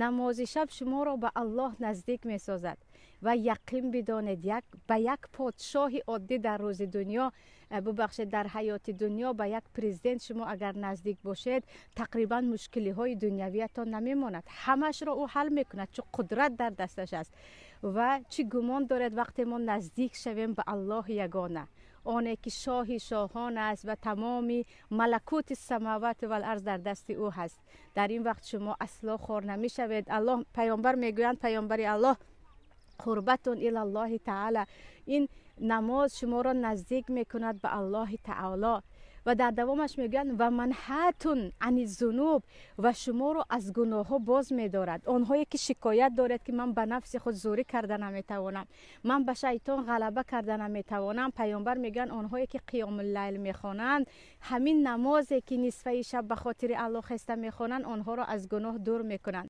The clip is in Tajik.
Намози шаб шуморо ба Аллоҳ наздик месозад ва яқин бидонед, як ба як подшоҳи оддӣ дар рӯзи дунё, бубахшед, дар ҳаёти дунё ба як президент шумо агар наздик бошед, тақрибан мушкилиҳои дунявиятон намемонад, ҳамашро ӯ ҳал мекунад, чун қудрат дар дасташ аст. Ва чӣ гумон доред, вақте мо наздик шавем ба Аллоҳи ягона, оне ки шоҳи шоҳон аст ва тамоми малакути самават вал арз дар дасти ӯ ҳаст, дар ин вақт шумо асло хор намешавед. Аллоҳ паёмбар мегӯянд, паёмбари Аллоҳ: қурбатун илаллоҳи таъала, ин намоз шуморо наздик мекунад ба Аллоҳи таоло. Ва дар давомаш мегӯянд: ва манҳатун ани зунуб, ва шуморо аз гуноҳҳо боз медорад. Онҳое ки шикоят дорад, ки ман ба нафси худ зӯрӣ карда наметавонам, ман ба шайтон ғалаба карда наметавонам, паёмбар мегӯянд, онҳое ки қиёмуллайл мехонанд, ҳамин намозе ки нисфаи шаб ба хотири Аллоҳ хеста мехонанд, онҳоро аз гуноҳ дур мекунанд.